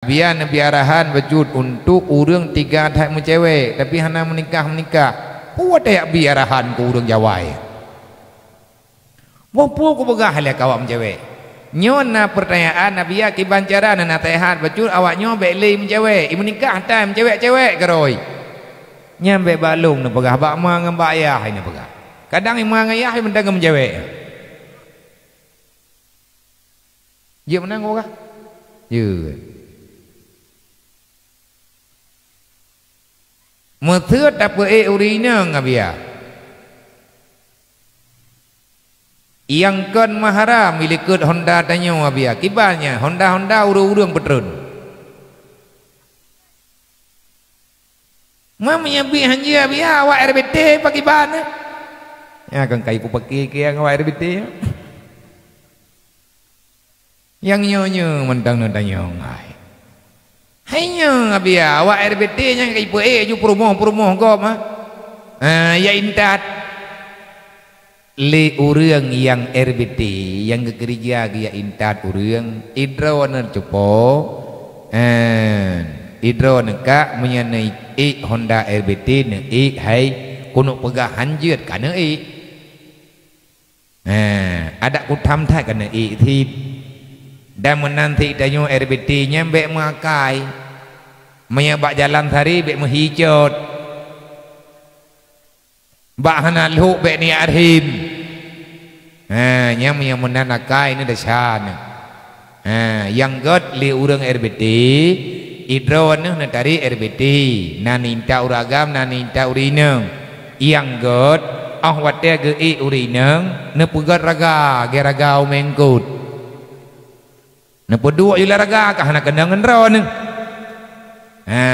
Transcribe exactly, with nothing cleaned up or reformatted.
Bia neubri arahan bacut untuk ureuëng tiga that meucewek, tapi hana meunikah-meunikah. Peue watée jak bri arahan keu ureuëng jawai? Boh peue kupeugah lé keu awak meucewek? Nyoe na peurtanyaan, neubri kiban cara neunaseuhat bacut awak nyoe bék lé meucewek. I meunikah that meucewek-cewek keurôi. Nyan bék bak lôn neupeugah, bak ma ngon bak ayah neupeugah. Kadang i ma ngon ayah mantong meucewek. Jeuet meunan kupeugah? Jeuet. Meuseuet tapeuék ureuëng inong, Abia. Nyang kon mahram i likot honda tanyoe, Abia. Kiban nyan, honda-honda ureuëng-ureuëng peutreun. Meunyoe bri hanjeuet, Abia, awak R B T pakiban? Nyan kan kayu kupaki kiang awak R B T. Nyang nyoe-nyoe mantong neutanyong hai. Hai nyoe, Abia, awak R B T nyang ka ipeuék ju peurumoh-peurumoh gob, ha? Ha, ya intat. Lé ureuëng nyang R B T nyang geukeurija geujak intat ureuëng, idroe neucupo, ha, idroe neukak meunyoe neuék honda R B T neuék hai keuneuk peugah hanjeuet ka neuék. Nah, adak kutham that keuneuk ék cit. Dan meunan cit tanyoe R B T nyan bék meuakai. Meunyoe bak jalan sari bék meuhicot. Bak hana lhok bék niat rhim. Nah, nyan meunyoe meunan akai nyoe desya nyoe. Ha, nyang gét lé ureuëng R B T, idroe neuh neutarek R B T, na neuintat ureuëng agam, na neuintat ureuëng inong. Nyang gét, óh watée geuék ureuëng inong, neupeugét raga, gét raga u mengkot. Neupeuduek yue lam raga ka hana keunong ngon droeneuh. Ha.